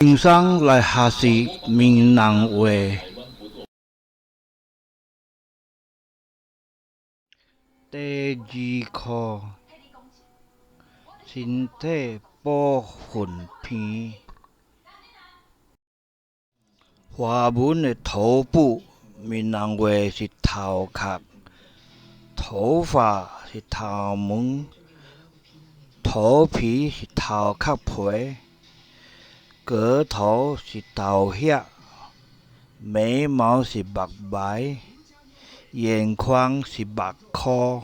輕鬆來學習閩南話。第二課，身體部份篇。華文的頭部，閩南話是頭殼，頭髮是頭毛，頭皮是頭殼皮，額頭是頭額，眉毛是目眉，眼眶是目箍。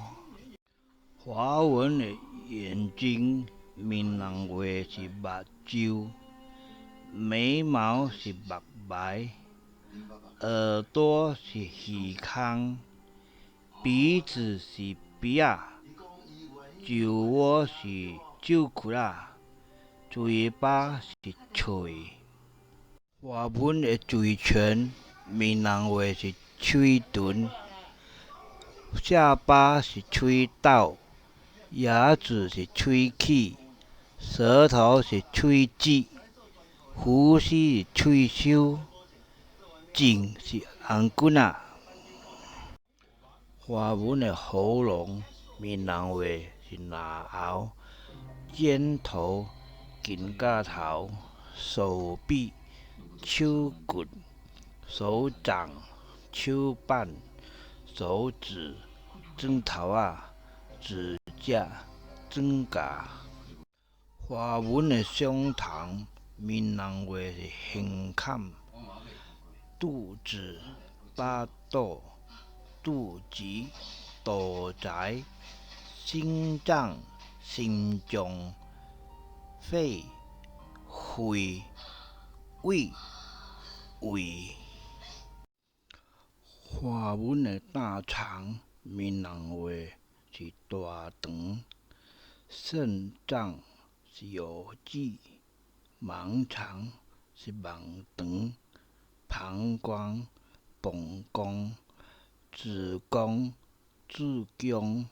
華文的眼睛，閩南話是目睭，眉毛是目眉，耳朵是耳孔，鼻子是鼻仔，酒窩是酒窟仔，嘴巴是喙。華文的嘴唇，閩南話是喙唇，下巴是喙斗，牙齒是喙齒，舌頭是喙舌，鬍鬚是喙鬚，頸是頷頸仔。華文的喉嚨，閩南話是嚨喉，肩頭、肩胛頭，手臂、手骨、手掌、手板、手指、指頭仔、指甲、指甲。華文的胸膛，閩南話是胸坎，肚子、腹肚、肚臍、肚臍、心臟、心臟、肺、肺、胃、胃。華文的大腸，閩南話是大腸，腎臟是腰子，盲腸是盲腸，膀胱、膀胱、子宮、子宮、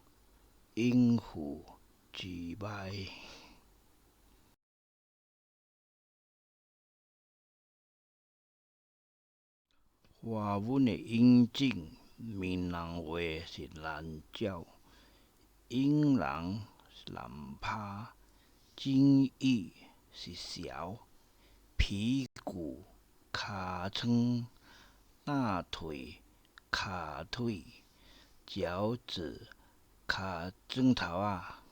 陰府、膣屄。華文的眼睛，閩南話是藍鳥，陰囊是懶趴，精液是潲，屁股、尻川，大腿、跤腿，腳趾、跤指頭仔。